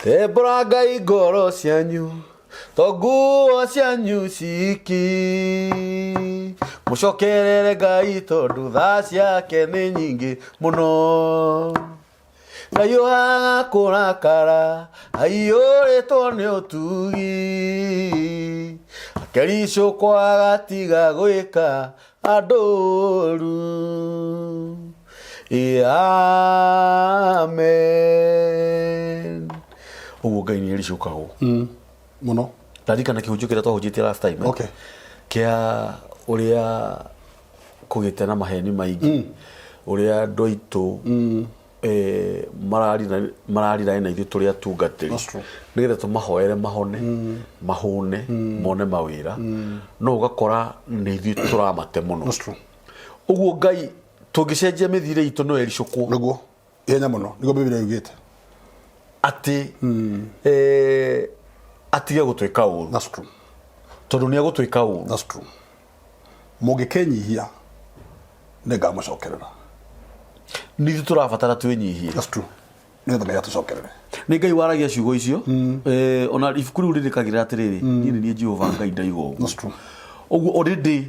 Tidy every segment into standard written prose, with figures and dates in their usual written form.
Tembũrangai ngoro cianyu to nguo cianyu ciki, mũcokerere Ngai tondũ tha ciake nĩ nyingĩ mũno. Ndahiũhaga kũrakara aiyũrĩtwo nĩ ũtugi, akericũkwo agatiga gwĩka andũ ũru. Ĩ amen. Ũguo Ngai nĩ ericũkagwo. Mũno. Ndarikana kĩhunjio kĩrĩa twahunjĩtie last time, eh? Kĩa ũrĩa kũgĩte na maheni maingĩ, ũrĩa andũ aitũ mararira na ithuĩ tũrĩ atungatĩri That's true. nĩgetha tũmahoere mahone, mahũne, mone mawĩra, no ũgakora nĩ ithuĩ tũramate mũno. That's true. Ũguo Ngai tũngĩcenjia mĩthiĩre itũ no ericũkwo. Nĩguo ihenya mũno nĩguo Biblia yugĩte. Atĩ atige gũtwĩka ũru. That's true. Tondũ nĩ egũtwĩka ũru. That's true. Mũngĩkenyihia nĩngamũcokerera. Nĩ ithuĩ tũrabatara twĩnyihie. That's true. Nĩgetha Ngai atũcokerere. Nĩ Ngai waragia ciugo icio. Ona ibuku rĩu rĩrĩkagĩrĩra atĩrĩrĩ, niĩ nĩ niĩ Jehova Ngai ndaiga ũguo. That's true. Ũguo already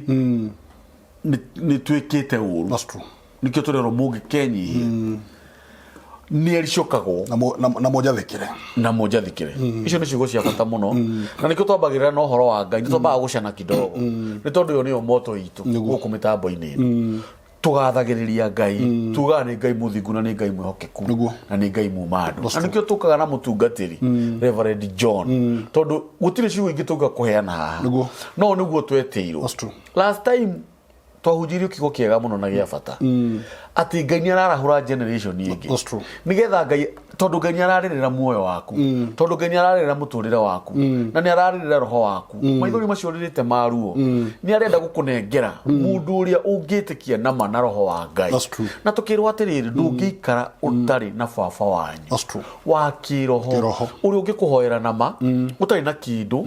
nĩ twĩkĩte ũru. That's true. Nĩkĩo tũrerwo mũngĩkenyihia nĩ ericũkagwo. Na mũnjathĩkĩre. Na mũnjathĩkĩre. Icio nĩ ciugo cia bata mũno, na nĩkĩo twambagĩrĩra na ũhoro wa Ngai, nĩ twambaga gũcana kidogo, nĩ tondũ ĩyo nĩyo moto itũ gũkũ mĩtambo-inĩ ĩno. Tũgathagĩrĩria Ngai, tugaga nĩ Ngai mũthingu na nĩ Ngai mwĩhokeku na nĩ Ngai muma andũ, na nĩkĩo tũkaga na mũtungatĩri Reverend John, tondũ gũtirĩ ciugo ingĩ tũngĩũka kũheana haha. No nĩguo twetĩirwo. That's true. Last time twahunjirio kiugo kĩega mũno na gĩa bata atĩ Ngai nĩ ararahũra generation ĩngĩ. That's true. Nĩgetha Ngai, tondũ Ngai nĩ ararĩrĩra muoyo waku, tondũ Ngai nĩ ararĩrĩra mũtũrĩre waku na nĩ ararĩrĩra roho waku, maithori macio ũrĩrĩte maruo, nĩ arenda gũkũnengera mũndũ ũrĩa ũngĩtĩkia nama na roho wa Ngai. That's true. Na tũkĩrwo atĩrĩrĩ, ndũngĩikara ũtarĩ na baba wanyu That's true. wa kĩroho, Kĩroho. ũrĩa ũngĩkũhoera nama ũtarĩ na kĩndũ,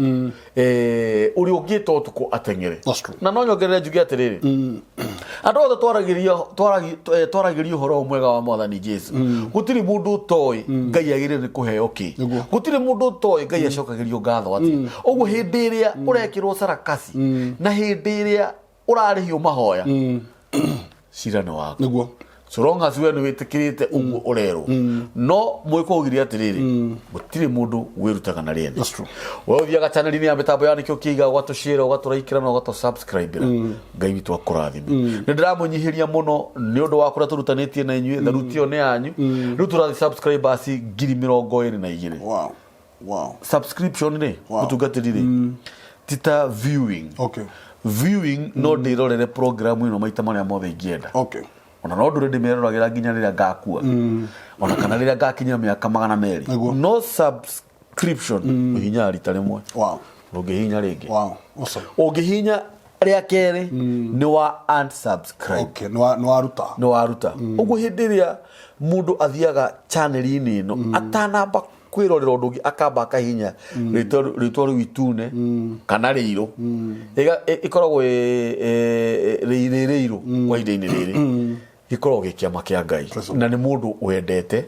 ũrĩa ũngĩta ũtukũ ateng'ere. That's true. Na no nyongerere njuge atĩrĩrĩ, andũ othe twaragĩria ũhoro ũyũ mwega wa Mwathani Jesu, gũtirĩ mũndũ ũtoĩ Ngai agĩrĩire nĩ kũheo kĩ. Gũtirĩ mũndũ ũtoĩ Ngai acokagĩrio ngatho atĩa. Ũguo hĩndĩ ĩrĩa ũrekĩrwo sarakasi na hĩndĩ ĩrĩa ũrarĩhio mahoya, cira nĩ waku. So long as we nĩ wĩtĩkĩrĩte ũguo ũrerwo, no mwĩko augire atĩrĩrĩ, gũtirĩ mũndũ wĩrutaga na rĩene. That's true. We ũthiaga channel-inĩ ya mĩtambo ya Nĩkĩo Kĩiga, ũgatũshare, ũgatũraikĩra na ũgatũ-subscribe-ĩra. Ngai witũ akũrathime. Nĩ ndĩramũnyihĩria mũno nĩ ũndũ wa kũrĩa tũrutanĩtie na inyuĩ. Tharuti ĩyo nĩ yanyu. Rĩu tũrathiĩ subscribers 22,000. Subscription rĩ, mũtungatĩri rĩ, ti ta viewing. Viewing no ndĩrorere program ĩno maita marĩa mothe ingĩenda. Ona no ndũre ndĩmeroragĩra nginya rĩrĩa ngakua, ona kana rĩrĩa ngakinya mĩaka 200. No subscription ũhihinyaga rita rĩmwe. Ndũngĩhihinya rĩngĩ. Awesome. Ũngĩhihinya rĩa kerĩ nĩ wa unsubscribe. Okay. Nĩ waruta. Nĩ waruta. Ũguo hĩndĩ ĩrĩa mũndũ athiaga channel-inĩ ĩno, atanamba kwĩrorera ũndũ ũngĩ, akamba akahihinya rĩtwa rĩu itune kana rĩirũ. Ĩkoragwo rĩ rĩirũ kwa ihinda-inĩ rĩrĩ, gĩkoragwo gĩ kĩama kĩa Ngai na nĩ mũndũ wendete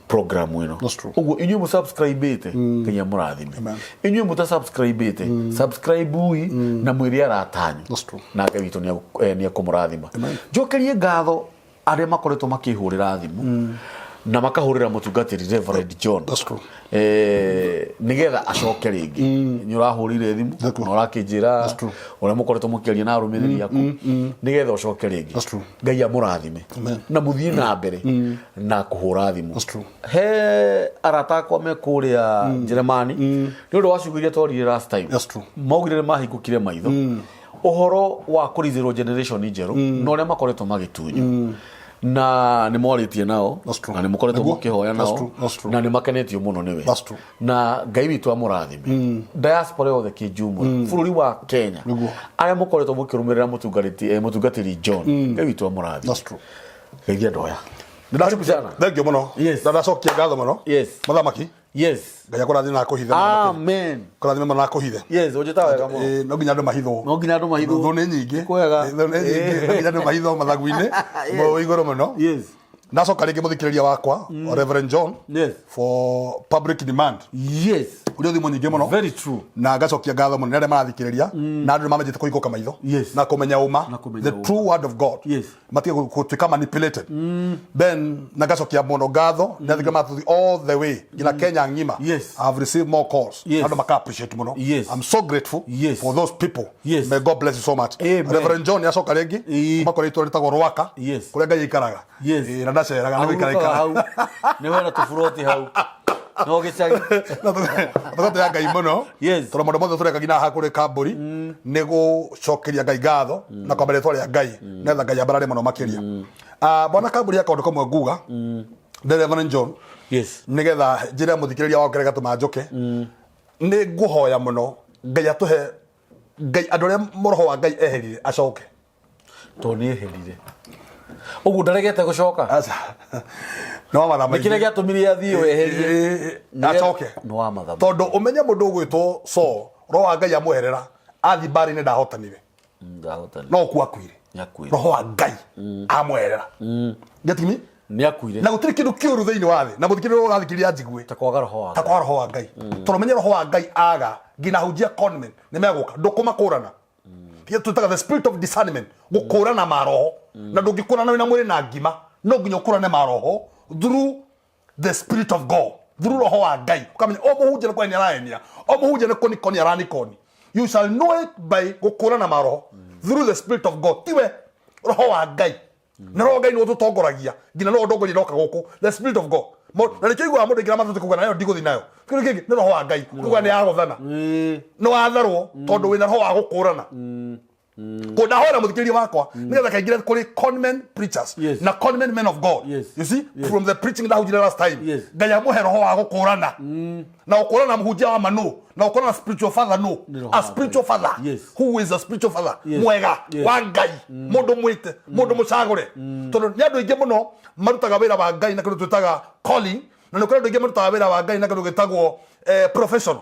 program ĩno. That's true. Ũguo inyuĩ mũsubscribe-ĩte, Ngai amũrathime. Amen. Inyuĩ mũtasubscribe-ĩte, subscribe-ui na mwĩre arata anyu. That's true. Na Ngai witũ nĩ ekũmũrathima. Njokerie ngatho arĩa makoretwo makĩhũrĩra thimũ na makahũrĩra mũtungatĩri Reverend John. That's true. Nĩgetha acoke rĩngĩ. Nĩ ũrahũrĩire thimũ na ũrakĩnjĩra That's true. ũrĩa mũkoretwo mũkĩaria na arũmĩrĩri aku nĩgetha ũcoke rĩngĩ. That's true. Ngai amũrathime. Amen. Na mũthiĩ na mbere na kũhũra thimũ. That's true. He arata akwa me kũrĩa Njeremani, nĩ ũndũ wa ciugo iria twaririe last time. That's true. Maugire nĩ mahingũkire maitho ũhoro wa kũrithĩrwo generation njerũ na ũrĩa makoretwo magĩtunywo, na nĩ mwarĩtie nao. That's true. Na nĩ mũkoretwo mũkĩhoya That's nao. true. That's true. Na nĩ makenetio mũno nĩwe. That's true. Na Ngai witũ amũrathime, diaspora yothe kĩnjumũra bũrũri wa Kenya, arĩa mũkoretwo mũkĩrũmĩrĩra mũtungatĩri John, Ngai witũ amũrathime. That's true. Geithia andũ aya. Karibu sana. Thank you mũno. Na ndacokia ngatho mũno. Mũthamaki. Ngai akũrathime na akũhithe mũno makĩria. Amen. Kũrathime mũno na akũhithe. Yes, ũnjĩta wega mũno. No nginya andũ mahithwo. No nginya andũ mahithwo. Thũ nĩ nyingĩ. Kwega. Thũ nĩ nyingĩ. No nginya andũ mahithwo mathagu-inĩ. Mũĩ igũrũ mũno. Ndacoka rĩngĩ mũthikĩrĩria wakwa, Reverend John, for public demand. Ũrĩa thimũ nyingĩ mũno. Very true. Na ngacokia ngatho mũno nĩ arĩa marathikĩrĩria na andũ nĩ mamenyete kũhingũka maitho na kũmenya ũma, Na kũmenya the ũma. true word of God, matige gũtuĩka manipulated. Then na ngacokia mũno ngatho nĩ athikĩrĩria matũthi all the way nginya Kenya ng'ima. I've received more calls. Andũ maka appreciate mũno. I'm so grateful for those people. May God bless you so much. Amen. Reverend John nĩacoka rĩngĩ kuma kũrĩa itũũra rĩtagwo Rwaka, kũrĩa Ngai aikaraga. Ĩĩ, na ndaceraga nĩ gũikara Ahurũkaga aikaraga. Hau nĩ wena tũburoti hau no gĩcagi. Tũgatĩya Ngai mũno tondũ maũndũ mothe tũreka nginya haha kũrĩ kambũri nĩ gũcokeria Ngai ngatho na kwamba rĩtwa rĩa Ngai nĩgetha Ngai ambarare mũno makĩria. Ah, bwana kambũri, ya kaũndũ kamwe nguga the Reverend John, nĩgetha njĩre mũthikĩrĩria wa kĩrĩa gatũma njũke, nĩ ngũhoya mũno Ngai atũhe Ngai andũ arĩa roho wa Ngai eherire acoke. Tondũ nĩ eherire ũguo ndaregete gũcoka. Aca. No matha nĩ kĩrĩa maingĩ. Gĩatũmire athiĩ weherie. Acoke. Nĩ wa matha. Tondũ ũmenye mũndũ ũgwĩtwo Saul, roho wa Ngai amweherera athi mbarĩ-inĩ ndahotanire. Ndahotani. No ku akuire. Nĩakuire. Roho wa Ngai amweherera. Get me? Nĩ akuire. Na gũtirĩ kĩndũ kĩũru thĩinĩ wa thĩ na mũthikĩrĩria ũrathikĩrĩria njigue ta kwaga roho wa ta Ngai. Kwa roho wa Ngai, tondũ menye roho wa Ngai aga nginya hunjia conmen nĩ megũka ndũkũmakũrana. Tiga twĩtaga the spirit of discernment, gũkũrana maroho, na ndũngĩkũrana wĩna mwĩrĩ na ngima, no nginya ũkũrane maroho through the spirit of God, through roho wa Ngai, ũkamenya o mũhunjia nĩ kwenia arahenia, o mũhunjia nĩ kũnikoni aranikoni. You shall know it by gũkũrana maroho through the spirit of God, tiwe roho wa Ngai. Na roho wa Ngai nĩwe ũtũtongoragia nginya no ũndongoria ndoka gũkũ, the spirit of God. Na nĩkĩo iguaga mũndũ aingĩra matatu kuga nayo ndigũthi nayo. Kĩndũ kĩngĩ nĩ roho wa Ngai kuga nĩ yagũthana, nĩ watharwo tondũ wĩna roho wa gũkũrana. Kå ndahoera mũthikĩrĩria wakwa nĩgetha kaingĩre kũrĩ conmen preachers na conmen men of God. You see, from the preaching ndahunjire last time, Ngai amũhe roho wa gũkũrana na gũkũrana mũhunjia wa ma no na gũkũrana spiritual father no Nĩ roho a wa spiritual father who is a spiritual father mwega wa Ngai, mũndũ mwĩte, mũndũ mũcagũre, tondũ nĩ andũ aingĩ mũno marutaga wĩra wa Ngai na kĩndũ twĩtaga calling, na nĩ kũrĩ andũ aingĩ marutaga wĩra wa Ngai na kĩndũ gĩtagwo professional.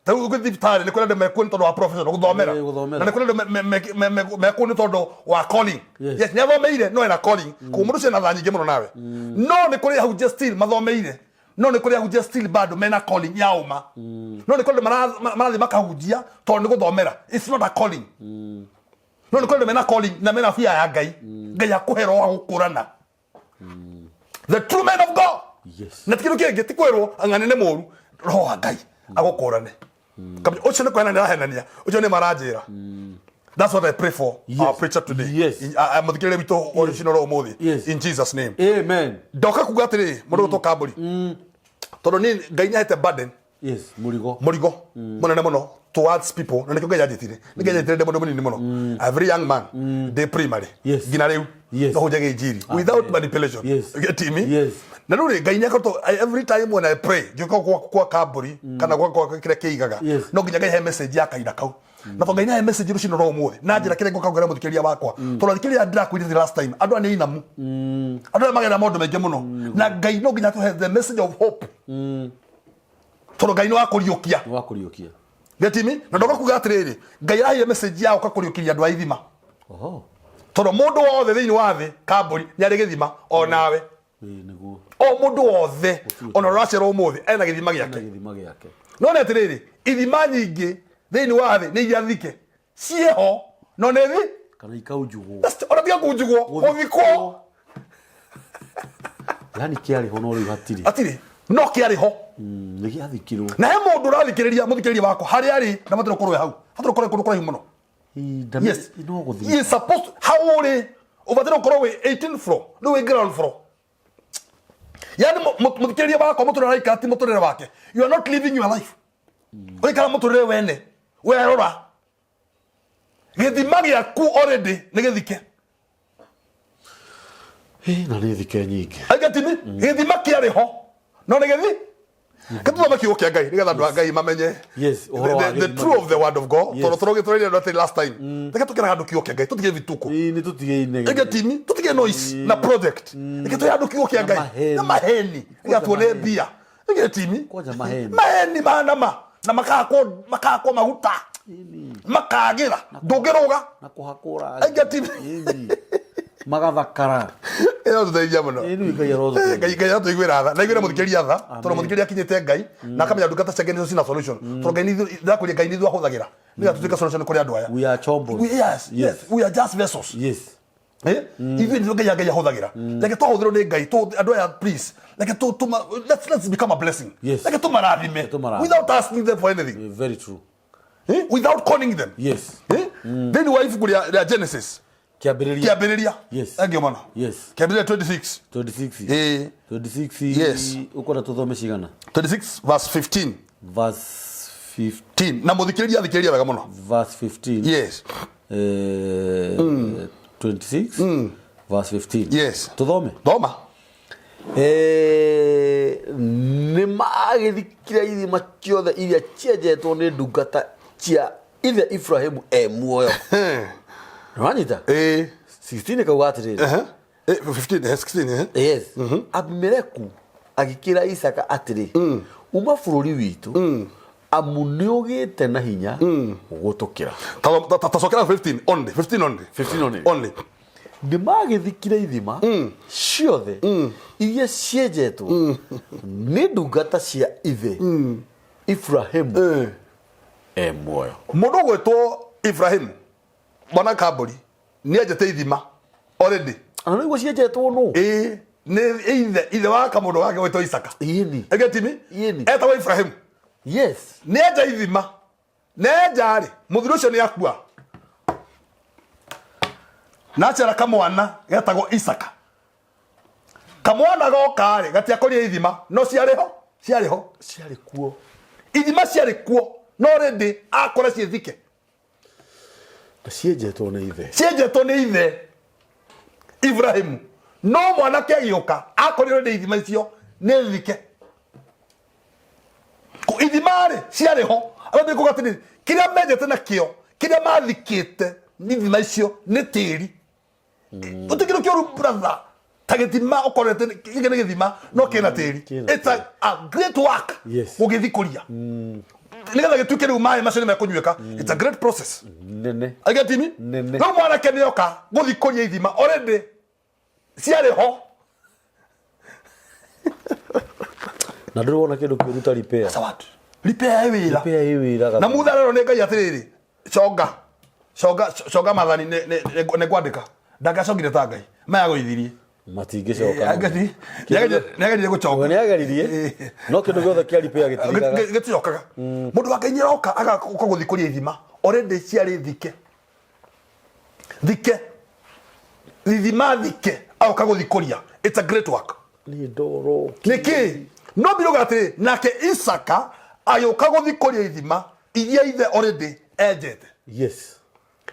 Ta rĩu ũgĩthiĩ thibitarĩ nĩ kũrĩ andũ mekuo nĩ tondũ wa professional, gũthomera. Gũthomera. Na nĩ kũrĩ andũ mekuo nĩ tondũ wa calling. Yes, nĩ athomeire no ena calling, koguo mũndũ ũcio ena tha nyingĩ mũno nawe. No nĩ kũrĩ ahunjia still mathomeire, no nĩ kũrĩ ahunjia still bado mena calling ya ũma, no nĩ kũrĩ andũ marathiĩ makahunjia tondũ nĩ gũthomera. It's not a calling. No nĩ kũrĩ andũ mena calling na mena fear ya Ngai. Ngai akũhe roho wa gũkũrana the true man of God. Na ti kĩndũ kĩngĩ, ti kwĩrwo ang'ani nĩ mũru, roho wa Ngai agũkũrane. Kamenya ũcio nĩ kũhenania arahenania, ũcio nĩ maranjĩra. That's what I pray for our preacher today. Mũthikĩrĩria witũ original ũmũthĩ. In Jesus' name. Amen. Ndoka kuga atĩrĩrĩ, mũndũ gwĩtwo kambũri, tondũ niĩ Ngai nĩ ahete burden. Yes, mũrigo. Mũrigo mũnene mũno towards people, na nĩkĩo Ngai anjĩtire. Nĩ Ngai anjĩtire ndĩ mũndũ mũnini mũno, a very young man, ndĩ primary nginya rĩu no hunjagia injiri without manipulation. You get me? Yes. Na rĩu rĩ, Ngai nĩakoretwo every time when I pray ngĩũka kwa kambũri kana kwa kĩrĩa kĩigaga, no nginya Ngai he message ya kahinda kau. Na tondũ Ngai nĩahe message rũcinĩ rwa ũmũthĩ na njĩra kĩrĩa ngũka ngwĩra mũthikĩrĩria wakwa, tondũ thikĩrĩria ndĩrakwĩrire the last time, andũ aya nĩ inamu, andũ aya magera maũndũ maingĩ mũno, na Ngai no nginya atũhe the message of hope, tondũ Ngai nĩ wa kũriũkia. Nĩ wa kũriũkia. Getimi na ndoka kuga atĩrĩrĩ, Ngai araheire message ya gũka kũriũkĩria andũ a ithima, Oho. Tondũ mũndũ wothe thĩinĩ wa thĩ kambũri nĩ arĩ gĩthima, o nawe. Ĩĩ, nĩguo. O mũndũ wothe ona ũraciarwo ũmũthĩ ena gĩthima Na gĩake. Gĩthima gĩake. No nĩ atĩrĩrĩ, ithima nyingĩ thĩinĩ wa thĩ nĩ iria thike ciĩho, no nĩ thi Kana ikaunjugwo. Ona tiga kunjugwo, gũthikwo. Yani kĩarĩ ho no rĩu hatirĩ. Hatirĩ, no kĩarĩ ho. Nĩ gĩathikirwo. Na he mũndũ ũrathikĩrĩria, mũthikĩrĩria wakwa, harĩa arĩ na batĩrwo kũrũe hau, batĩrwo kũrũe kũndũ kũraihu mũno. Ii, ndame- No gũthika. He is supposed hau ũrĩ ũbataire gũkorwo wĩ 18 floor, rĩu wĩ ground floor. Yani mũthikĩrĩria wakwa, mũtũrĩre araikara ti mũtũrĩre wake. You are not living your life, ũraikara mũtũrĩre wene werora. Gĩthima gĩaku already nĩ gĩthike. Ĩ, na nĩ thike nyingĩ. Aigatimi gĩthima kĩarĩ ho no nĩ gĩthi gĩtũthome kiugo kĩa Ngai nĩgetha andũ a Ngai mamenye Yes, ũhoro wa the gĩthima true of the word of God, tondũ tũrogĩtũrĩire andũ atĩ last time reke tũkĩraga andũ kiugo kĩa Ngai, tũtige vituko. Ĩ, nĩ tũtige inegene. Aigatimi tũtige noise na project, reke tũhe andũ kiugo kĩa Na Ngai. maheni. Na maheni, nĩgetha tuone maheni. mbia. Aigatimi Kwanja maheni. Maheni mahana ma na makahakwo, makahakwo maguta, makagĩra ndũngĩrũga. Na kũhakwo Aigatimi rangi. Magathakara. Ĩrotũteithia mũno. Ĩĩ, rĩu Ngai arotũteithia. Ngai Ngai arotũiguĩra tha na aiguĩre mũthikĩrĩria tha tondũ mũthikĩrĩria akinyĩte Ngai na akamenya ndungata ciake nĩcio cina solution tondũ Ngai nĩ ithuĩ- ndĩrakwĩria Ngai nĩ ithuĩ ahũthagĩra nĩgetha tũtuĩke solution kũrĩ andũ aya. We are chombo. Yes, yes, we are just vessels. Yes. Eh? Ithuĩ nĩthuĩ Ngai Ngai ahũthagĩra. Reke twahũthĩrwo nĩ Ngai andũ aya, please, reke let's become a blessing. Yes. Reke tũmarathime Tũmarathime. without asking them for anything. Very true. Eh? Without conning them. Yes. Eh? Thĩinĩ wa ibuku rĩa Genesis. Kĩambĩrĩria. Kĩambĩrĩria. Yes. Thank you mũno. Yes. Kĩambĩrĩria 26. 26. Eh. 26. Yes. Ũkwenda tũthome cigana? 26 verse 15. Verse 15. 15. Na mũthikĩrĩria athikĩrĩria wega mũno. Verse 15. Yes. 26 verse 15. Yes. Tũthome. Thoma. Nĩ magĩthikire ithima ciothe iria cienjetwo nĩ ndungata cia ithe Ibrahimu e muoyo. Nĩwanyita? Eh. 16 kauga atĩrĩrĩ. 15, 16, eh. Yes. Abimeleku agĩkĩra Isaka atĩrĩ, uma bũrũri witũ, amu nĩũgĩte na hinya gũtũkĩra. Tacokera 15 only, 15 only. 15 only. Only. Nĩ magĩthikire ithima ciothe iria cienjetwo nĩ ndungata cia ithe Ibrahimu e muoyo. Mũndũ ũgwĩtwo Ibrahimu mwana Kambũri nĩ enjete ithima already. Ona nĩguo cienjetwo nũ? Ĩĩ, nĩ ithe wa kamũndũ gake gwĩtwo Isaka. Ĩni. Ĩgetimi? Ĩni. Etagwo Ibrahimu. Yes. Nĩ enja ithima. Na enja rĩ, mũthuri ũcio nĩ akua. Na aciara kamwana getagwo Isaka. Kamwana goka rĩ, gatiakorire ithima, no ciarĩ ho, ciarĩ ho. Ciarĩ kuo. Ithima ciarĩ kuo, no already akora ciĩ thike. Na cienjetwo nĩ ithe. Cienjetwo nĩ ithe Ibrahimu, no mwanake agĩũka akorirwo nĩ ithima icio nĩ thike. Ithima rĩ ciarĩ ho, arĩa kuga atĩrĩrĩ, kĩrĩa menjete nakĩo, kĩrĩa mathikĩte ithima icio nĩ tĩri. Gũtirĩ kĩndũ kĩũru, brother, ta gĩthima ũkorete gĩkĩ nĩ gĩthima no kĩna tĩri. Kĩna. It's a great work. Yes. Gũgĩthikũria nĩgetha gĩtuĩke rĩu maĩ macio nĩ mekũnyuĩka, it's a great process. Nene. Agetimi. Nene. Rĩu mwanake nĩoka gũthikũria ithima already ciarĩ ho. Na ndũrĩ wona kĩndũ kĩũru ta repair. Sawat repair ĩ wĩra. Repair ĩ wĩra. Na mutha rero nĩ Ngai atĩrĩrĩ, conga conga conga mathani nĩ ngwandĩka ndangĩacongire ta Ngai maya gũithirie. Matingĩcoka. Nĩageririe gũconga. We nĩageririe no kĩndũ gĩothe kĩa repair gĩtirikaga. Gĩticokaga. Mũndũ wa Ngai nĩaroka agoka gũthikũria ithima already ciarĩ thike thike, ithima thike, agoka gũthikũria. It's a great work. Nĩ ndoro. Nĩkĩ no biruga atĩrĩ, nake Isaka agĩũka gũthikũria ithima iria ithe already enjete. Yes.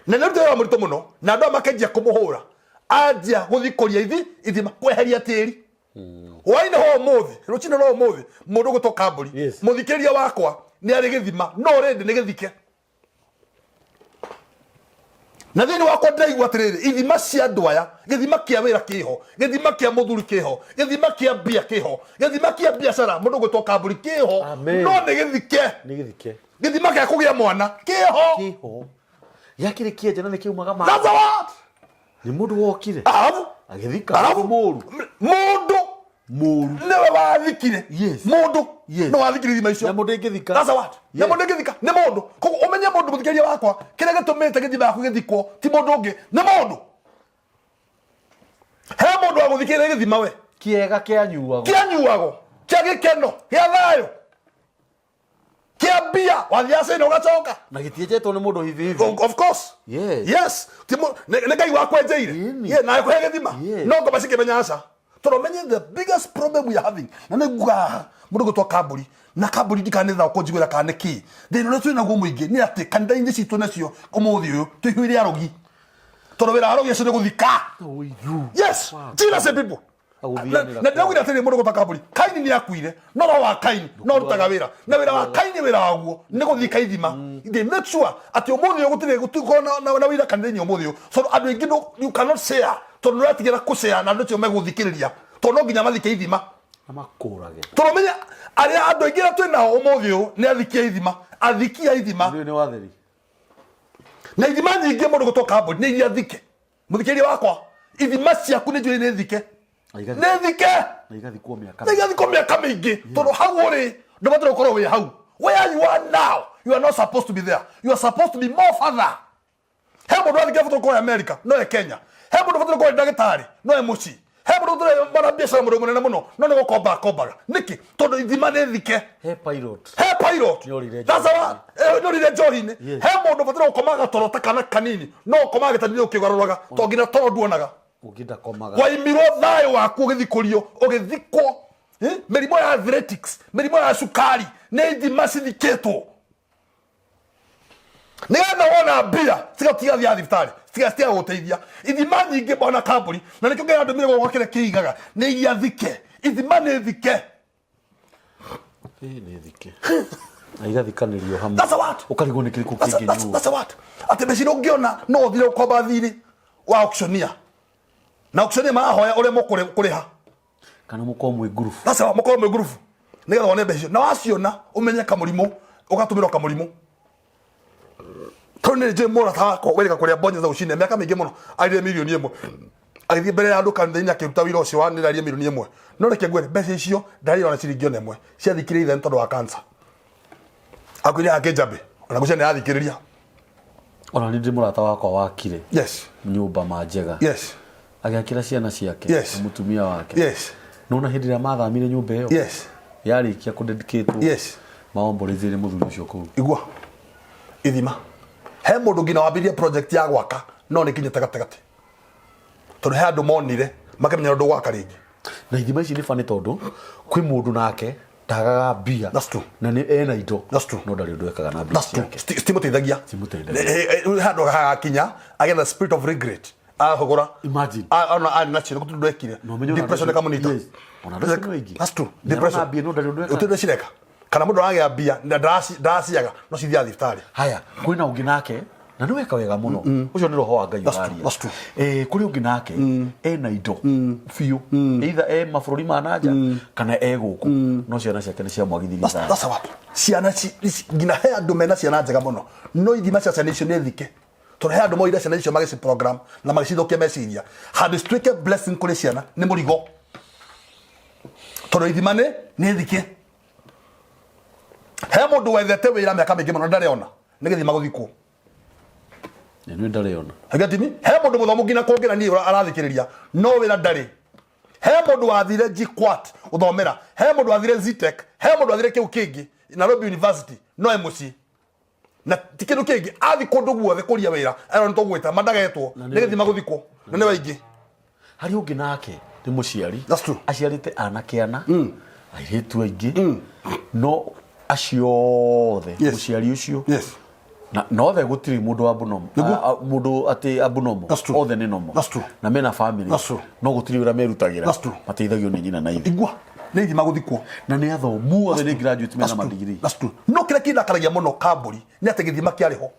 Na nĩ wĩra mũritũ mũno na andũ aya makenjia kũmũhũra anjia gũthikũria ithima kweheria tĩri. Hwainĩ ho ũmũthĩ, rũcinĩ rwa ũmũthĩ, mũndũ ũgũtwo Kambũri, Yes. mũthikĩrĩria wakwa nĩ arĩ gĩthima no already nĩ gĩthike. Na thĩinĩ wakwa ndĩraigua atĩrĩrĩ, ithima cia andũ aya, gĩthima kĩa wĩra kĩho, gĩthima kĩa mũthuri kĩho, gĩthima kĩa mbia kĩho, gĩthima kĩa biacara mũndũ ũgwĩtwo Kambũri kĩho. Amen. No nĩ gĩthike. Nĩ gĩthike. Gĩthima kĩa kũgĩa mwana kĩho. Kĩho. Gĩakĩrĩ kĩenje na nĩ kĩumaga maĩ. That's a what. Nĩ mũndũ wokire. Arabu. Agĩthika. Arabu. Mũru. Mũndũ. Mũru. Nĩwe wathikire. Yes. Mũndũ. Yes. Nĩ wathikire ithima icio. Nyamũ ndĩngĩthika. That's a what. Yes. Nyamũ ndĩngĩthika nĩ mũndũ. Koguo ũmenye mũndũ mũthikĩrĩria wakwa, kĩrĩa gĩtũmĩte gĩthima yaku gĩthikwo ti mũndũ ũngĩ, nĩ mũndũ. He mũndũ wa gũthikĩrĩria gĩthima we. Kĩega kĩanyuagwo. Kĩanyuagwo, kĩa gĩkeno, kĩa thayũ, kĩa mbia, wathiaga China ũgacoka. Na gĩtienjetwo nĩ mũndũ hivi hivi. Of course. Yes. Yes. Nĩ Ngai wakwenjeire. Ĩni. Yeah, na akũhe gĩthima. Yes. No ngoma cikĩmenya aca. Tondũ ũmenye the biggest problem we are having na nĩ nguga haha mũndũ gwĩtwo Kambũri na Kambũri ndikana nĩ thaũ kũnjiguĩra kana nĩ kĩ thĩna ũrĩa twĩ naguo mũingĩ nĩ atĩ kanitha-inĩ citũ nacio ũmũthĩ ũyũ tũihũire arogi tondũ wĩra wa arogi acio nĩ gũthika. Ũiru. Yes. Jesus and people. Agũthianĩra Na ndĩraugire atĩrĩrĩ, mũndũ gwĩtwo Kambũri, Kaini nĩ akuire no roho wa Kaini no ũrutaga wĩra na wĩra wa Kaini, wĩra waguo nĩ gũthika ithima. They make sure atĩ ũmũthĩ ũyũ gũtirĩ gũtikorwo na wĩra kanitha-inĩ ũmũthĩ ũyũ tondũ andũ aingĩ you cannot share tondũ nĩũretigĩra kũshare na andũ acio megũthikĩrĩria tondũ no nginya mathike ithima. Na makũrage. Tondũ menye arĩa andũ aingĩ arĩa twĩ nao ũmũthĩ ũyũ nĩ athiki a ithima, athiki a ithima. Rĩu nĩ watheri. Na ithima nyingĩ mũndũ gwĩtwo Kambũri nĩ iria thike. Mũthikĩrĩria wakwa, ithima ciaku nĩ njũĩ nĩ thike. Na igathi- Nĩ thike. Na igathikwo mĩaka. Na igathikwo mĩaka mĩingĩ, tondũ hau ũrĩ ndũbataire gũkorwo wĩ hau. Where you are now, you are not supposed to be there. You are supposed to be more further. He mũndũ wathiĩ bata gũkorwo America no e Kenya. He mũndũ bata gũkorwo ndagĩtarĩ no e mũciĩ. He mũndũ ũtũre mwana biacara, mũndũ mũnene mũno, no nĩ gũkomba akombaga. Nĩkĩ? Tondũ ithima nĩ thike. He pilot. He pilot. Nĩorire. That's a nĩorire njohi-inĩ. Yes. He mũndũ ũbataire gũkoma gatoro ta kana kanini, no ũkomaga gĩtanda-inĩ ũkĩgarũraga, tondũ nginya toro nduonaga. Ũngĩ ndakomaga. Waimirwo thayũ waku ũgĩthikũrio, ũgĩthikwo. Mĩrimũ ya athletics, mĩrimũ ya cukari, nĩ ithima cithikĩtwo, nĩgetha wona mbia cigatiga thiaga thibitarĩ, cigatiga gũteithia. Ithima nyingĩ bona kambuni, na nĩkĩo ngai andũmire gũkũ kĩrĩa kĩigaga nĩ iria thike. Ithima nĩ thike. Ĩ, nĩ thike na igathikanĩrio hamwe. That's a what? Ũkarigwo nĩ kĩrĩkũ kĩngĩnyuo. That's a what? Atĩ mbeca iria ũngĩona no ũthire ũkomba thirĩ wa auctioneer, na auctioneer marahoya ũrĩa mũkũrĩha. Kana mũkorwo mwĩ ngurubu. That's a mũkorwo mwĩ ngurubu, nĩgetha wone mbeca icio, na waciona ũmenye kamũrimũ ũgatũmĩrwo kamũrimũ. Tondũ nĩ njũĩ mũrata wakwa wĩrĩga kũrĩa bonyeza ucine mĩaka mĩingĩ mũno, arire 1 mirioni, agĩthiĩ mbere ya andũ kanitha-inĩ akĩruta wĩra ũcio wa nĩrarie 1 mirioni. No reke ngwĩre, mbeca icio ndarire ona ciringi ona ĩmwe. Ciathikire ithe nĩ tondũ wa cancer. Akuire hake njambĩ ona ngũcia nĩ arathikĩrĩria. Ona nĩ ndĩ mũrata wakwa wakire nyũmba ma njega. Agĩakĩra ciana ciake na mũtumia wake. Nona hĩndĩ ĩrĩa mathamire nyũmba ĩyo, yarĩkia kũdedicatwo, maomborithĩrie mũthuri ũcio kũu. Igua ithima. He mũndũ nginya wambĩrĩrie project ya gwaka, no nĩ kinyĩte gatagatĩ, tondũ he andũ monire makĩmenya ũndũ gwaka rĩngĩ. Na ithima ici nĩ bani, tondũ kwĩ mũndũ nake ndagaga mbia. That's true. Na nĩ ena indo. That's true. No ndarĩ ũndũ ekaga na mbia That's true. ciake. Citimũteithagia. Citimũteithagia. Handũ hagakinya agĩa na spirit of regret, ahũgũra. Imagine. Ona arĩ nacio gũtirĩ ũndũ ekire. Na ũmenye ona Depression andũ acio- ĩkamũnyita. Yes. Ona andũ acio nĩ aingĩ. That's true. Nĩ arona Depression. mbia no ndarĩ ũndũ ekaga. Gũtirĩ ũndũ cireka, kana mũndũ aragĩa mbia na ndaraciaga, no cithiaga thibitarĩ. Haya, kwĩna ũngĩ nake na nĩ weka wega mũno. Ũcio nĩ roho wa Ngai That's true, ũraria. that's true. Kũrĩ ũngĩ nake ena indo biũ, either e mabũrũri ma nanja kana e gũkũ, no ciana ciake nĩ ciamwagithirie thayũ. That's what ciana nginya he andũ mena ciana njega mũno, no ithima cia ciana icio nĩ thike, tondũ he andũ moire ciana icio magĩci program na magĩcithũkia meciria. Handũ cituĩke blessing kũrĩ ciana, nĩ mũrigo, tondũ ithima nĩ thike. He mũndũ wethete wĩra mĩaka mĩingĩ mũno, ndarĩ ona, nĩ gĩthima gũthikwo. Na nĩ ndarĩ ona. Agatimi he mũndũ mũthomu nginya kũngĩra niĩ arathikĩrĩria, no wĩra ndarĩ. He mũndũ wathire JKUAT gũthomera, he mũndũ wathire Zetech, he mũndũ wathire kĩu kĩngĩ Nairobi University, no e mũciĩ na ti kĩndũ kĩngĩ. Athi kũndũ guothe kũria wĩra, ero nĩ tũgwĩta mandagetwo, nĩ gĩthima gũthikwo, na nĩ waingĩ. Harĩ ũngĩ nake nĩ mũciari. That's true. Aciarĩte anake ana, airĩtu aingĩ, no acio othe, mũciari ũcio, na othe gũtirĩ mũndũ wa abnormal. Mũndũ atĩ abnormal. That's true. Othe nĩ normal. That's true. Na mena family. That's true. No gũtirĩ wĩra merutagĩra. That's true. Mateithagio nĩ nyina na ithe. Igua, nĩ ithima gũthikwo. Na nĩ athomu othe, nĩ graduate, mena That's true. madigiri. That's true. No kĩrĩa kĩndakaragia mũno kambũri nĩ atĩ gĩthima kĩarĩ ho.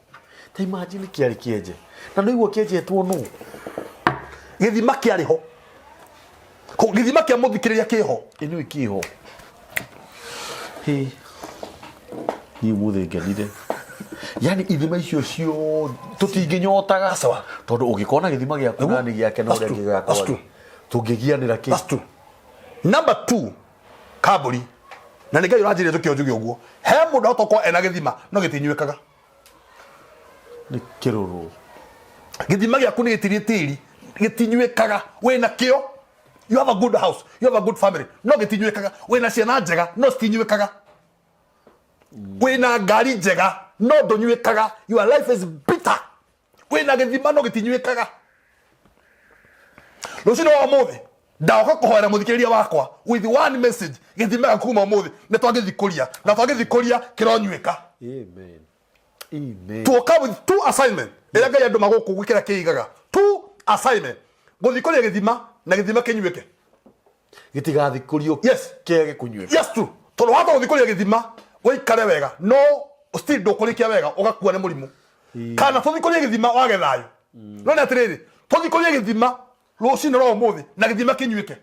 Ta imagine kĩarĩ kĩenje na nĩ igua kĩenjetwo nũ. Gĩthima kĩarĩ ho. Gĩthima kĩa mũthikĩrĩria kĩho. Ĩnĩ kĩho. Hĩ, niĩ ũmũthĩ ngenire. Yani ithima icio cio tũtingĩnyotaga, Sawa. tondũ ũngĩkorwo na gĩthima gĩaku na nĩ gĩake na That's ũrĩa true. ũngĩ gĩakwa That's rĩ, true. tũngĩgianĩra kĩ? That's true. Number two, kambũri, na nĩ Ngai ũranjĩrire njũke njuge ũguo, he mũndũ ahota gũkorwo ena gĩthima no gĩtinyuĩkaga. Nĩ kĩrũrũ. Gĩthima gĩaku nĩ gĩtirie tĩri, gĩtinyuĩkaga. Wĩna kĩo, you have a good house, you have a good family, no gĩtinyuĩkaga. Wĩna ciana njega, no citinyuĩkaga. Wĩna ngari njega, no ndũnyuĩkaga. Your life is bitter. Wĩna gĩthima no gĩtinyuĩkaga. Rũcinĩ wa ũmũthĩ ndoka kũhoera mũthikĩrĩria wakwa with one message: gĩthima gĩaku kuma ũmũthĩ nĩ twagĩthikũria, na twagĩthikũria kĩronyuĩka. Amen, amen. Tuoka with two assignment ĩrĩa Ngai andũ magũkũ gwĩkĩra kĩigaga two assignment: gũthikũria gĩthima na gĩthima kĩnyuĩke. Gĩtigathikũrio kĩage kũnyuĩka. Yes, true. Tondũ wahota gũthikũria gĩthima ũikare wega, no still ndũkũrĩkia wega, ũgakua nĩ mũrimũ. Kana tũthikũrie gĩthima wage thayũ. No nĩ atĩrĩrĩ, tũthikũrie gĩthima rũcinĩ rwa ũmũthĩ na gĩthima kĩnyuĩke.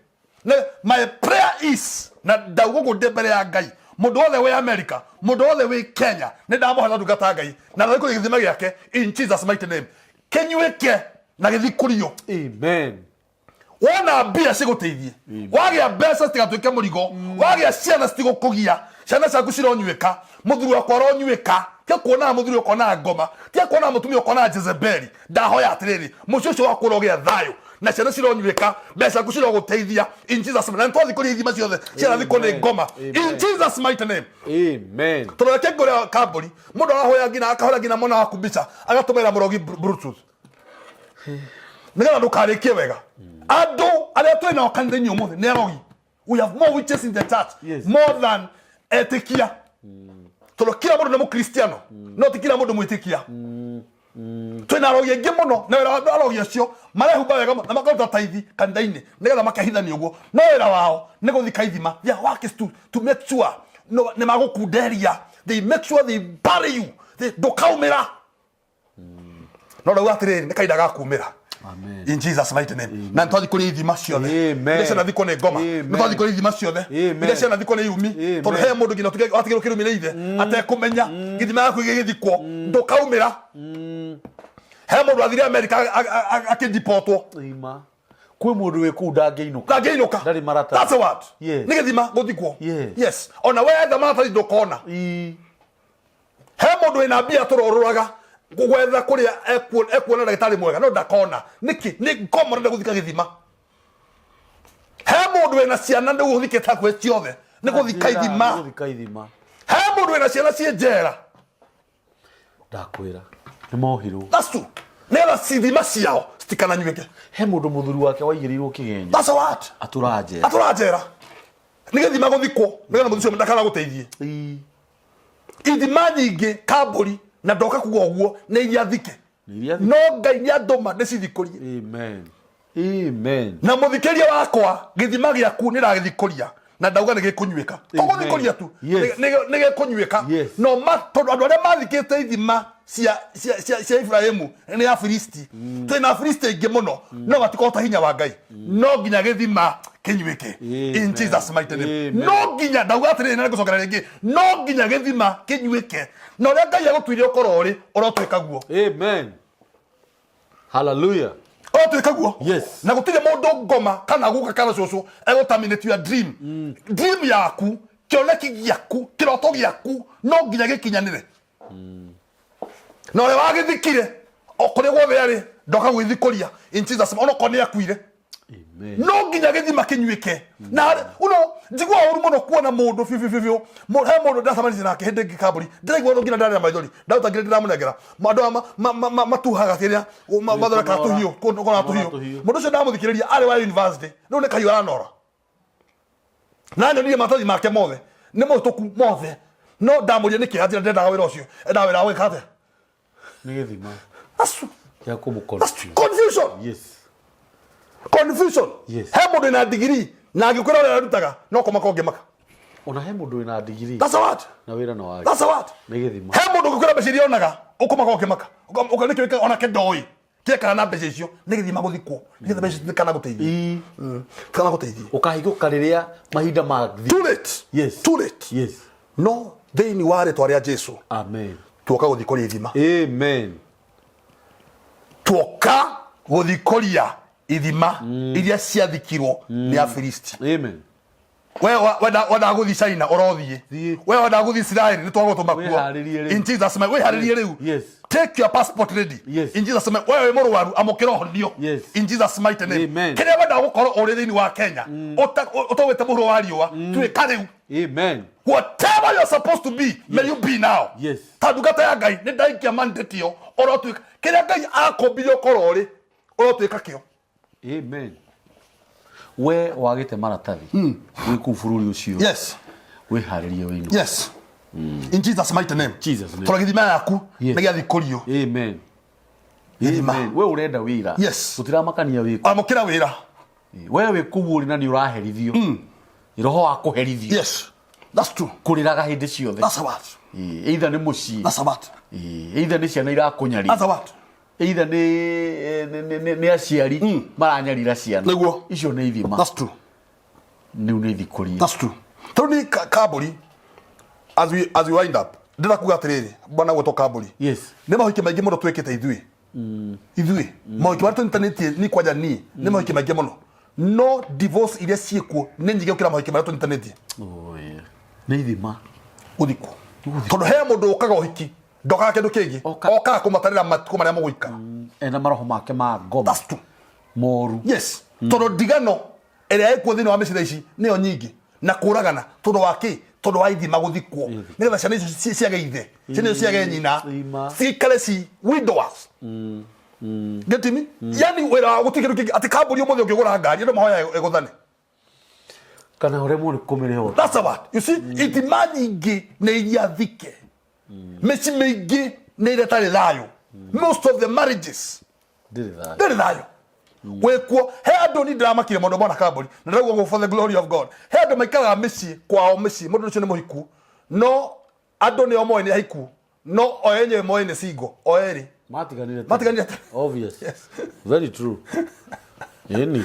Na my prayer is, na ndauga ũguo ndĩ mbere ya Ngai, mũndũ wothe wĩ America, mũndũ wothe wĩ Kenya, nĩ ndamũhoera ndungata ya Ngai na ndathikũria gĩthima gĩake in Jesus mighty name, kĩnyuĩke na gĩthikũrio. Amen. Wona mbia cigũteithie, wagĩa mbeca citigatuĩke mũrigo, wagĩa ciana citigũkũgia, ciana ciaku cironyuĩka, mũthuri wakwa aronyuĩka. Tia kuonaga mũthuri ũkonaga ngoma, tia kuonaga mũtumia ũkonaga Jezebeli. Ndahoya atĩrĩrĩ, mũciĩ ũcio wakwa ũrogĩa thayũ na ciana cironyuĩka, mbeca ciaku cirogũteithia in Jesus name. Na nĩtwathikũria ithima ciothe cianathikwo nĩ ngoma in Jesus mighty name. Amen. Tondũ reke ngũre kambũri, mũndũ arahoya nginya akahũra nginya mwana waku mbica agatũmĩra mũrogi Bluetooth nĩgetha ndũkarĩkie wega. Andũ arĩa twĩ nao kanitha-inĩ ũmũthĩ nĩ arogi. We have more witches in the church more than etĩkia, tondũ kila mũndũ nĩ mũkristiano no ti kila mũndũ mwĩtĩkia. Twĩna arogi aingĩ mũno, na wĩra wa arogi acio, marehumba wega mũno na makaruta taithi kanitha-inĩ nĩgetha makehithania ũguo, no wĩra wao nĩ gũthika ithima. Their work is to make sure no, nĩ magũkunderia. They make sure they bury you. Ndũkaumĩra. No ndauga atĩrĩrĩ, nĩ kahinda ga kumĩra. Amen. In Jesus mighty name. Na nĩtwathiĩ kũrĩ ithima ciothe Amen. iria cianathikwo nĩ ngoma. Amen. Nĩtwathiĩ kũrĩ ithima ciothe Amen. iria cianathikwo nĩ irumi. Amen. Tondũ he mũndũ nginya watigĩrwo kĩrumi nĩ ithe atekũmenya, gĩthima gĩaku gĩgĩthikwo ndũkaumĩra. He mũndũ athire Amerika akĩndipotwo. Ima. Kwĩ mũndũ wĩ kũu ndangĩinũka. Ndangĩinũka. Ndarĩ maratathi. That's a word. Yes. Nĩ gĩthima gũthikwo. Yes. Yes, ona wetha maratathi ndũkona. He mũndũ wĩna mbia tũrorũraga gwetha kũrĩa ekuona ndagĩtarĩ mwega no ndakona. Nĩkĩ? Nĩ ngoma ũrenda gũthika gĩthima. He mũndũ wĩna ciana nĩ gũthikĩte hakuhĩ ciothe nĩ gũthika ithima. Gũthika ithima. He mũndũ wĩna ciana ciĩ njera. Ndakwĩra. Nĩ mohirwo. That's true. Nĩgetha ithima ciao citikananyuĩke. He mũndũ mũthuri wake waigĩrĩirwo kĩgenyo. That's a what. Atũra njera. Atũra njera nĩ gĩthima gũthikwo nĩgetha mũthuri ũcio ndakana gũteithie. Ithima nyingĩ kambũri na ndoka kuga ũguo nĩ iria thike. Nĩ iria thike. No Ngai nĩ andũma ndĩcithikũrie. Amen. Amen. Na mũthikĩria wakwa, gĩthima gĩaku nĩ ndagĩthikũria na ndauga nĩ gĩkũnyuĩka, to gũthikũria tu. Nĩ gĩkũnyuĩka. No tondũ andũ arĩa mathikĩte ithima cia Ibrahimu nĩ Afilisti, twĩna Afilisti aingĩ mũno no matikũhota hinya wa Ngai. No nginya gĩthima kĩnyuĩke in Amen. Jesus mighty name. Amen. No nginya, ndauga atĩrĩrĩ na ngũcokera rĩngĩ, no nginya gĩthima kĩnyuĩke, na ũrĩa Ngai agũtuire ũkorwo ũrĩ ũrotuĩka guo. Amen. Hallelujah. Ũrotuĩka guo. Na gũtirĩ mũndũ ngoma kana guka kana cũcũ egũterminate your dream. Dream yaku, kĩoneki gĩaku, kĩroto gĩaku no nginya gĩkinyanĩre. Na ũrĩa wagĩthikire o kũrĩa guothe arĩ, ndoka gwĩthikũria in Jesus, onokorwo nĩ akuire. Amen. No nginya gĩthima kĩnyuĩke. Na uno njiguaga ũru mũno kuona mũndũ biũ biũ biũ. He mũndũ ndacemanirie nake hĩndĩ ĩngĩ kambũri, ndĩraigua ũru nginya ndarĩra maithori, ndaruta nginya ndĩramũnengera. Andũ aya matuhaga kĩrĩa, mathondekaga Kũnora. tũhiũ, kũnora tũhiũ. Tũhiũ. Mũndũ ũcio ndamũthikĩrĩria arĩ wa university, rĩu nĩ kahiũ aranora. Na nyonire maratathi make mothe nĩ mũhĩtũku mothe, no ndamũria nĩkĩ, anjĩra ndendaga wĩra ũcio, endaga wĩra wa gwĩka atĩa? Nĩ gĩthima That's gĩa kũmũ That's confusion. Confusion. He mũndũ wĩna ndigiri na angĩkwĩra ũrĩa arutaga no kũmaka ũngĩmaka. Ona he mũndũ wĩna ndigiri. That's a what. Na wĩra no wage. That's a what. Nĩ gĩthima. He mũndũ ũngĩkwĩra mbeca iria onaga ũkũmaka ũngĩmaka. Ũka nĩkĩ onake ndoĩ kĩekaga na mbeca icio. Nĩ gĩthima gũthikwo nĩgetha mbeca itikana gũteithie. Tikana gũteithie. Ũkahingũka rĩrĩa mahinda mathiĩ. Too late. Too late. No thĩinĩ wa rĩtwa rĩa Jesu. Amen. Tuoka gũthikũria ithima. Amen. Tuoka gũthikũria ithima iria ciathikirwo nĩ Afilisti. Amen. We wenda gũthiĩ China ũrothiĩ. Thiĩ. We wenda gũthiĩ Israel nĩ twagũtũma kuo. Wĩharĩrie rĩu. In Jesus name, wĩharĩrie rĩu. Take your passport ready. In Jesus name, we wĩ mũrwaru amũkĩra ũhonio. In Jesus mighty name. Amen. Kĩrĩa wenda gũkorwo ũrĩ thĩinĩ wa Kenya ũtogwĩte mũhuro wa riũa, tuĩka rĩu. Amen. Whatever you're supposed to be, may you be now. Ta ndungata ya Ngai nĩ ndaikia mandate ĩyo, ũrotuĩka kĩrĩa Ngai akũmbire ũkorwo ũrĩ, ũrotuĩka kĩo. Amen. We wagĩte maratathi wĩ kũu bũrũri ũcio. Wĩharĩrie wĩinũke. Yes. In Jesus mighty name. Jesus name. Tondũ gĩthima yaku Yes. nĩ gĩathikũrio. Amen. Gĩthima. Amen. We ũrenda wĩra. Yes. Gũtiramakania wĩ kũ. Amũkĩra wĩra. We wĩ kũu ũrĩ na nĩ ũraherithio. Roho wa kũherithio. Yes. That's true. Kũrĩraga hĩndĩ ciothe. That's a word. Either nĩ mũciĩ. That's a word. Either nĩ ciana irakũnyarira. That's a word. Either nĩ aciari maranyarira ciana. Nĩguo. Icio nĩ ithima. That's true. Rĩu nĩ ithikũrie. That's true. Tondũ ni kambũri, as we wind up, ndĩrenda kuga atĩrĩrĩ, bwana gwĩtwo kambũri. Yes. Nĩ maũhiki maingĩ mũno twĩkĩte ithuĩ. Ithuĩ. Maũhiki marĩa tũnyitanĩtie ni kwanja niĩ, nĩ maũhiki maingĩ mũno. No divorce iria ciĩkuo nĩ nyingĩ gũkĩra mahiki marĩa tũnyitanĩtie. Oh, yeah. Nĩ ithima. Gũthikwo, tondũ he mũndũ ũkaga ũhiki, ndokaga kĩndũ kĩngĩ. Okaga kũmatarĩra matukũ marĩa mũgũikara. Ena maroho make ma ngoma. That's true. Moru. Yes, tondũ ndigano ĩrĩa ĩkuo thĩinĩ wa mĩciĩ thaa ici nĩyo nyingĩ, na kũragana, tondũ wa kĩ? Tondũ wa ithima gũthikwo, nĩgetha ciana icio ciage ithe, ciana icio ciage nyina. Ima. Cikare ci widowers. Get me? Yani wĩra wa gũtirĩ kĩndũ kĩngĩ, atĩ kambuni ũmũthĩ ũngĩgũra ngari, andũ mahoya ĩgũthane. Kana ũremwo nĩ kũmĩrĩha. That's the word. You see, ithima nyingĩ nĩ iria thike, mĩciĩ mĩingĩ nĩ iria ĩtarĩ thayũ. Most of the marriages ndĩrĩ thayũ. Ndĩrĩ thayũ wĩkuo. He andũ ni ndĩramakire mũndũ mona kambũri, na ndĩrauga ũguo for the glory of God. He andũ maikaraga mĩciĩ kwao mĩciĩ, mũndũ ũcio nĩ mũhiku, no andũ nĩo moĩ nĩ ahiku, no o enyewe moĩ nĩ single o erĩ. Matiganire tene. Matiganire tene. Obvious. Very true, ĩni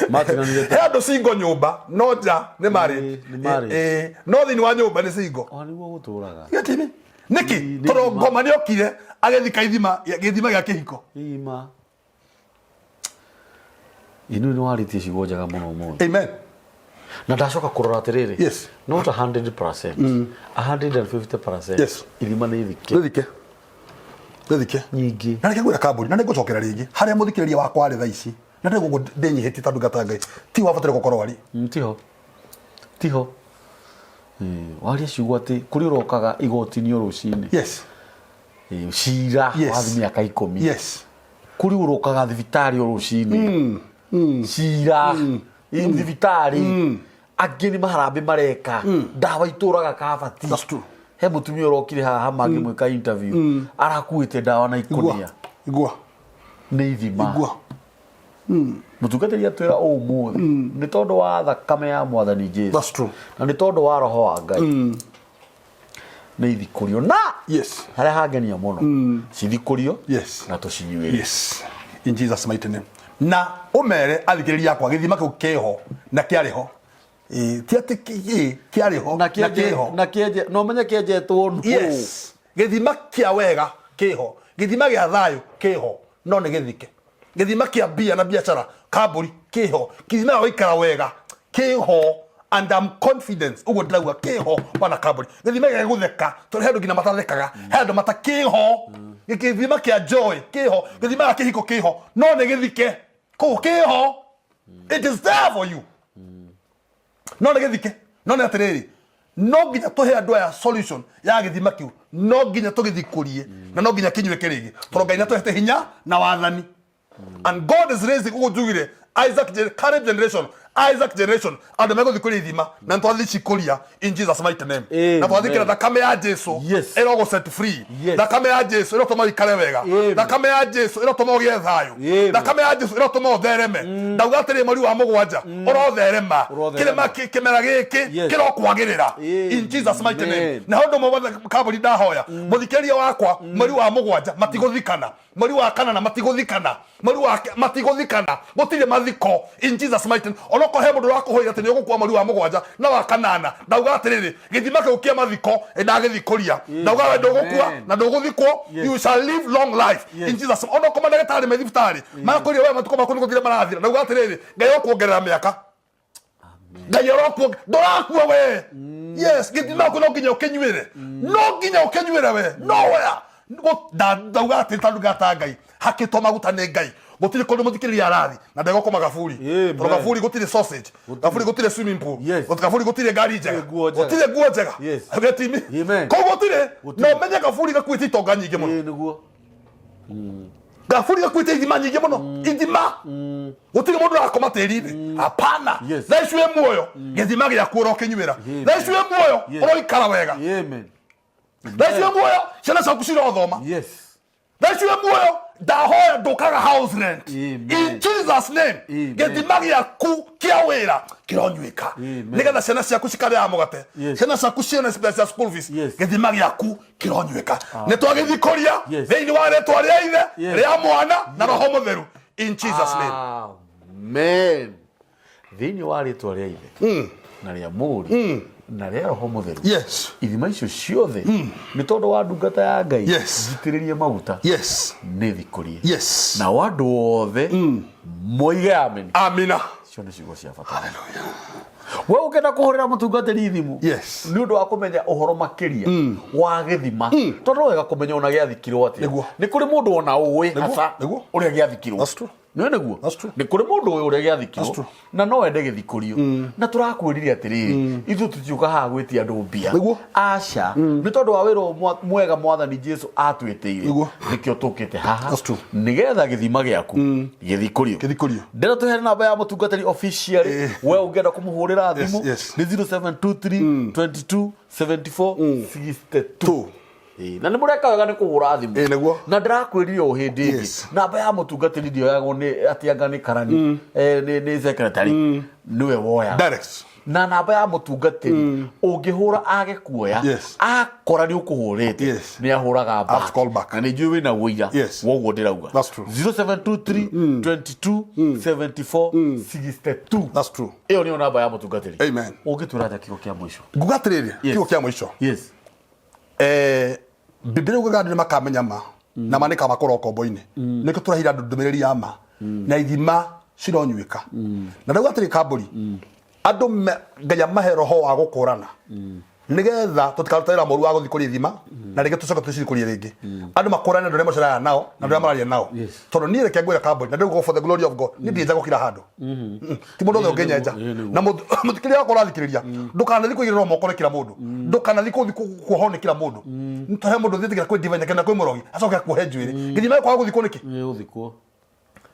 matiganire He tene. andũ single nyũmba, no nja nĩ married. Ĩĩ, nĩ married. Ĩĩ, no thĩinĩ wa nyũmba nĩ single. O nĩguo gũtũraga. Get me? Nĩkĩ? Ĩĩ, nĩ Tondũ ithima. ngoma nĩ okire agĩthika ithima, gĩthima gĩa kĩhiko. Ima inú nĩ warĩtie ciugo njega mũno ũmũthĩ. Amen. Na ndacoka kũrora atĩrĩrĩ, not 100%, 150%. Ithima nĩ ithike. Nĩ thike, nĩ thike. Nyingĩ. Na reke ngwĩra kambũri, na nĩ ngũcokera rĩngĩ harĩa mũthikĩrĩria wakwa arĩ thaa ici, na ndĩ gũkũ ndĩnyihĩtie tondũ ngata Ngai ti wabatire gũkorwo arĩ. Tiho waria ciugo atĩ kũrĩ ũrokaga igoti-inĩ o rũcinĩ. Cira wathi mĩaka 10. Kũrĩ ũrokaga thibitarĩ o rũcinĩ, cira thibitarĩ, angĩ nĩ maharambĩ mareka, ndawa itũraga kabati. That's true. He mũtumia ũrokire haha mangĩmwĩka interview, arakuĩte ndawa na Igua. ikũnia. Igua. Nĩ ithima. Igua. Mũtungatĩri atwĩra ũmũthĩ nĩ tondũ wa thakame ya Mwathani Jesu That's true. na nĩ tondũ wa roho wa Ngai nĩ ithikũrio na harĩa hangenia mũno cithikũrio na tũcinyuĩre. Yes, in Jesus' mighty name. Na ũmere athikĩrĩria akwa, gĩthima kĩu kĩho na kĩarĩ ho. Ĩĩ, ti atĩ kĩarĩ ho na na kĩho. Na kĩenje, no menye kĩenjetwo nũ. Yes, gĩthima kĩa wega kĩho, gĩthima gĩa thayũ kĩho, no nĩ gĩthike. Gĩthima kĩa mbia na biacara kambũri kĩho, gĩthima gĩa gũikara wega kĩho, and I'm confident ũguo ndĩrauga kĩho wana kambũri. Gĩthima gĩa gũtheka, tondũ he andũ nginya matathekaga, he andũ mata kĩho. Gĩthima kĩa joy kĩho, gĩthima gĩa kĩhiko kĩho, no nĩ gĩthike kũu kĩho. It is there for you, no nĩ gĩthike. No nĩ atĩrĩrĩ, no nginya tũhe andũ aya solution ya gĩthima kĩu, no nginya tũgĩthikũrie na no nginya kĩnyuĩke rĩngĩ, tondũ Ngai nĩatũhete hinya na wathani. And God is raising, ũguo njugire, Isaac current generation, Isaac generation, andũ megũthikũria ithima na nĩtwathicikũria in Jesus' mighty name. Amen. Na twathikĩra thakame ya Jesu ĩrogũ set free. Thakame ya Jesu ĩrotũma ũikare wega. Amen. Thakame ya Jesu ĩrotũma ũgĩe thayũ. Amen. Thakame ya Jesu ĩrotũma ũthereme. Ndauga atĩrĩ, mweri wa 7 ũrotherema. Ũrotherema. Kĩrĩma kĩmera gĩkĩ kĩrokwagĩrĩra in Jesus' mighty name. Amen. Na ũndũ ũmwe wothe kambũri ndahoya mũthikĩrĩria wakwa, mweri wa 7 matigũthikana, mweri wa kanana matigũthikana, mweri wa matigũthikana, gũtirĩ mathiko in Jesus' mighty name. Onokorwo he mũndũ ũrakũhoire atĩ nĩ ũgũkua mweri wa 7 na wa kanana, ndauga atĩrĩrĩ, gĩthima kĩu kĩa mathiko ndagĩthikũria. Ndauga we ndũgũkua na ndũgũthikwo. You shall live long life in Jesus. Onokorwo mandagĩtarĩ me thibitarĩ makwĩrire we matukũ maku nĩ gũthira marathira, ndauga atĩrĩrĩ, Ngai okuongerera mĩaka. Ngai arokuo, ndũrakua we. Yes, gĩthima kũ no nginya ũkĩnyuĩre, no nginya ũkĩnyuĩre we nowhere. Ndauga atĩ tondũ ngata Ngai hakĩtwo maguta nĩ Ngai, gũtirĩ kũndũ mũthikĩrĩria arathi na ndegũkoma gaburi. Amen. Tondũ gaburi gũtirĩ sausage, gaburi gũtirĩ swimming pool, Yes. gaburi gũtirĩ ngari njega, Nguo njega. gũtirĩ nguo njega. Getimi. Amen. Koguo gũtirĩ. Na ũmenye gaburi gakuĩte itonga nyingĩ mũno. Ĩĩ, nĩguo. Gaburi gakuĩte ithima nyingĩ mũno, ithima gũtirĩ mũndũ ũrakoma tĩri-inĩ, hapana. Thaa ici wĩ muoyo, gĩthima gĩaku ũrokĩnyuĩra. Thaa ici wĩ muoyo, ũroikara wega. Amen. Thaa ici wĩ muoyo, ciana ciaku cirothoma. Thaa ici wĩ muoyo, ndahoya ndũkaga house rent. Amen. In Jesus' name. Amen. Gĩthima gĩaku kĩa wĩra kĩronyuĩka, Amen. nĩgetha ciana ciaku cikarĩaga mũgate, ciana ciaku cione mbeca cia school fees. Gĩthima gĩaku kĩronyuĩka, nĩ twagĩthikũria thĩinĩ wa rĩtwa rĩa Ithe, rĩa Mwana na Roho Mũtheru, in Jesus' name. Amen. Thĩinĩ wa rĩtwa rĩa Ithe na rĩa Mũriũ na rĩa Roho Mũtheru, ithima icio ciothe nĩ tondũ wa ndungata ya Ngai njitĩrĩrie maguta nĩ thikũrie. Nao andũ othe moige amen. Amina. Icio nĩ ciugo cia bata. We ũngĩenda kũhũrĩra mũtungatĩri thimũ Yes. nĩ ũndũ wa kũmenya ũhoro makĩria wa gĩthima, tondũ wega kũmenya ona gĩathikirwo atĩa. Nĩguo. Nĩ kũrĩ mũndũ ona ũĩ Nĩguo, hasa nĩguo. ũrĩa gĩathikirwo. That's true. Nĩ nĩguo. That's true. Nĩ kũrĩ mũndũ ũĩ ũrĩa gĩathikirwo That's true. na no ende gĩthikũrio. Na tũrakwĩrire atĩrĩrĩ, ithuĩ tũtiũka haha gwĩtia andũ mbia. Nĩguo. Aca, nĩ tondũ wa wĩra ũyũ mwega mwathani Jesu atwĩtĩire. Nĩguo. Nĩkĩo tũkĩte haha That's true. nĩgetha gĩthima gĩaku gĩthikũrio. Gĩthikũrio. Ndĩra tũheane namba ya mũtungatĩri officially. Eh. We ũngĩenda kũmũhũrĩra Yes, thimũ yes. nĩ 0723 22 74 62. Two. Ĩĩ, na nĩ mũreka wega nĩ kũhũra thimũ. Ĩĩ, nĩguo. Na ndĩrakwĩrire o hĩndĩ ĩngĩ, Yes. namba ya mũtungatĩri ndĩoyagwo nĩ atĩ anga nĩ karani, nĩ secretary nĩwe woyaga. Direct. Na namba ya mũtungatĩri ũngĩhũra age kuoya, Yes. akora nĩ ũkũhũrĩte, Yes. nĩ ahũraga Have to call back. Na nĩ njũĩ wĩna ũira Yes. woguo ndĩrauga. That's true. 0723 22 74 62. That's true. Ĩyo nĩyo namba ya mũtungatĩri. Amen. Ũngĩtwĩra atĩa kiugo kĩa mũico? Nguga atĩrĩrĩ, Yes. kiugo kĩa mũico. Yes. Biblia yugaga andũ nĩ makamenya ma na ma nĩ kamakũra ũkombo-inĩ. Nĩkĩo tũrahira andũ ndũmĩrĩri ya ma na ithima cironyuĩka. Na ndauga atĩrĩ kambũri, andũ Ngai amahe roho wa gũkũrana nĩgetha tũtikaruta wĩra mũru wa gũthikũria ithima na rĩngĩ tũcoke tũcithikũrie rĩngĩ. Andũ makũrane andũ arĩa maceraga nao na andũ arĩa mararia nao. Yes. Tondũ niĩ reke ngwĩre kambũri, na ndĩrauga for the glory of God, niĩ ndirĩ gũkira handũ. Ti mũndũ wothe ũngĩnyenja. Ĩĩ, nĩguo. Na mũthikĩrĩria wakwa ũrathikĩrĩria, ndũkanathiĩ kũigĩrĩrwo moko nĩ kila mũndũ, ndũkanathiĩ kũthiĩ kuohwo nĩ kila mũndũ. He mũndũ ũthiĩte nginya kwĩ divine kana kwĩ mũrogi acoke akuohe njuĩrĩ gĩthima kwaga gũthikwo nĩkĩ? Nĩ gũthikwo.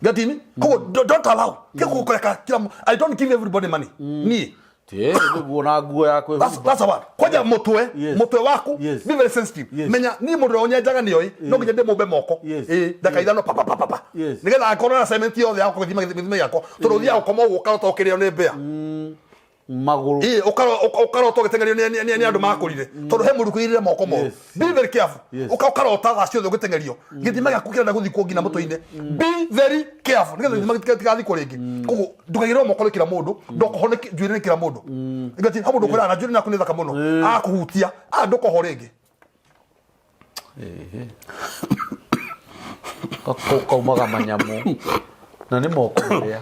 Gatini koguo don't allow kĩ kũreka kila I don't give everybody money niĩ. Ĩĩ, nĩguo, na nguo ya That's, kwĩhumba. that's a word. Kwanja mutwe, Yes. mutwe waku, Yes. be very sensitive. Yes. Menya ni mundu uria unyenjaga ni oi, no nginya ndimumbe moko. Yes. Eh, ndaka ithano pa pa pa pa pa. Yes. Nigetha akorwo na assignment yothe ya gũthima gĩthima gĩakwa. Tondu ũthiaga ũkoma ũguo ũkarota ũkĩrĩo nĩ mbĩa. Magũrũ. Ĩĩ, ũkarota ũgĩteng'erio nĩ andũ makũrire. Tondu he mũndũ ũkũigĩrĩire moko moru. Yes. Be very careful. Yes. Ũkarota thaa ciothe ũgĩteng'erio. Gĩthima gĩaku kĩrenda gũthikwo nginya mũtwe-inĩ. Be very careful. Nĩgetha gĩthima gĩtigathikwo rĩngĩ. Koguo ndũkaigĩrĩrwo moko nĩ kila mũndũ, ndokoho nĩ njuĩrĩ nĩ kila mũndũ. Ngati ha mũndũ ũkwĩraga na njuĩrĩ naku nĩ thaka mũno. Akũhutia, ndũkoho rĩngĩ. Kaumaga manyamũ na nĩ moko marĩa.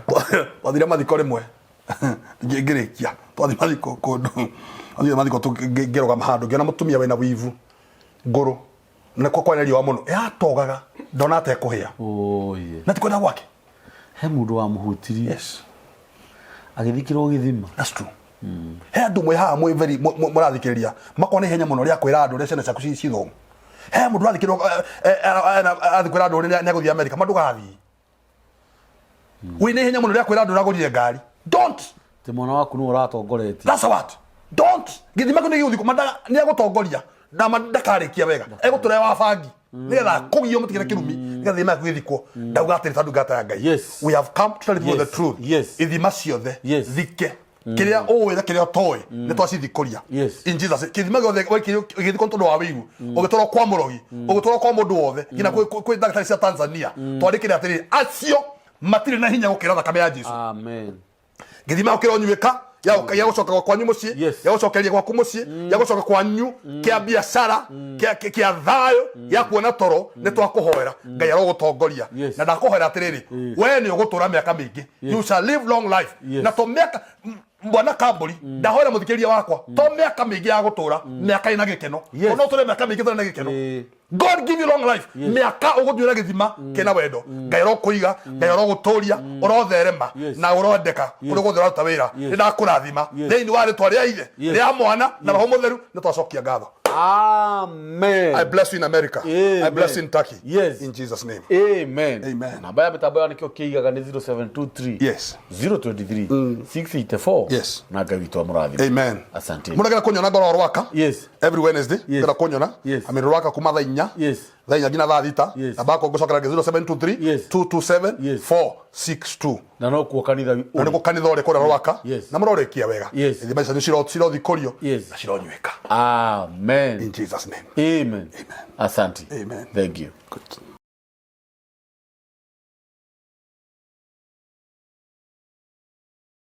Twathire mathiko rĩmwe ngĩrĩkia, twathi mathiko kũndũ, twathire mathiko ngĩrũgama handũ ngĩona mũtumia wĩna wivu ngũrũ na kwa kwarĩ na riũa mũno yatogaga ndona atekũhĩa Oye. na ti kwenda gwake. He mũndũ wamũhutirie. Yes. Agĩthikĩrwo gĩthima. That's true. He andũ mwĩ haha mwĩ very mũrathikĩrĩria makona ihenya mũno rĩa kwĩra andũ ũrĩa ciana ciaku cithomu. He mũndũ ũrathikĩrĩria athiĩ kwĩra andũ ũrĩa nĩegũthiĩ Amerika, ma ndũgathiĩ. Wĩna ihenya mũno rĩa kwĩra andũ ũragũrire ngari. Don't. Ti mwana waku nĩwe ũratongoretie. That's what. Don't. Gĩthima kĩu nĩ gĩgũthiĩ kũma nĩ egũtongoria na ma ndakarĩkia wega. Egũtũrehe wa bangi. Nĩgetha kũgio mũtigĩre kĩrumi, nĩgetha gĩthima gĩaku gĩthikwo. Ndauga atĩrĩ ta ndungata ya Ngai. Yes. We have come to tell people Yes. the truth. Yes. Ithima ciothe Yes. thike. Kĩrĩa ũĩ na kĩrĩa ũtoĩ nĩ twacithikũria. Yes. In Jesus. Kĩthima gĩothe waikĩrio gĩthikwo nĩ tondũ wa wĩiru. Ũgĩtwarwo kwa mũrogi, ũgĩtwarwo kwa mũndũ wothe, nginya kwĩ ndagĩtarĩ cia Tanzania. Twandĩkĩre atĩrĩrĩ, acio matirĩ na hinya gũkĩra thakame ya Jesu. Amen. Gĩthima kĩronyuĩka ya gũcoka kwanyu mũciĩ, Yes. ya gũcokeria gwaku mũciĩ, ya gũcoka kwanyu kĩa biacara, kĩa thayũ, gĩa kuona toro, nĩ twakũhoera Ngai arogũtongoria. Yes. Na ndakũhoera atĩrĩrĩ, we nĩ ũgũtũra mĩaka mĩingĩ, you shall live long life. Yes. Na to mĩaka bwana kambũri, ndahoera mũthikĩrĩria wakwa to mĩaka mĩingĩ ya gũtũra, mĩaka ĩna gĩkeno. Yes. Ona no ũtũre mĩaka mĩingĩ ũtarĩ na gĩkeno. God give you long life. Mĩaka ũgũthiĩ na gĩthima kĩna wendo. Ngai arokũiga, Ngai arogũtũria, ũrotherema Yes. na ũrondeka kũrĩa guothe ũraruta wĩra. Yes. Nĩ ndakũrathima Yes. thĩinĩ wa rĩtwa rĩa Ithe, Yes. rĩa Mwana na Roho Mũtheru, nĩ twacokia ngatho. Amen. I bless you in America. Amen. I bless you in Turkey. Yes. In Jesus' name. Amen. Amen. Namba ya mĩtambo ya nĩkĩo kĩigaga nĩ 0723 Yes. 023 684. Yes. Na Ngai witũ amũrathime. Amen. Asante. Mũragera kũnyona ngoro Rwaka. Yes. Every Wednesday. Yes. Ngera kũnyona. Yes. I'm in Rwaka kuma thaa inya. Yes. Thaa inya nginya thaa thita. Yes. Namba yakwa ngũcokera 0723 Yes. 227 Yes. 462. Na no kuo kanitha Na nĩguo kanitha ũrĩ kũrĩa Rwaka. Yes. Na mũrorĩkia wega. Yes. Ithima icio cirothikũrio Yes. na cironyuĩka. Amen. In Jesus' name. Amen. Asante. Amen. Thank you. Good.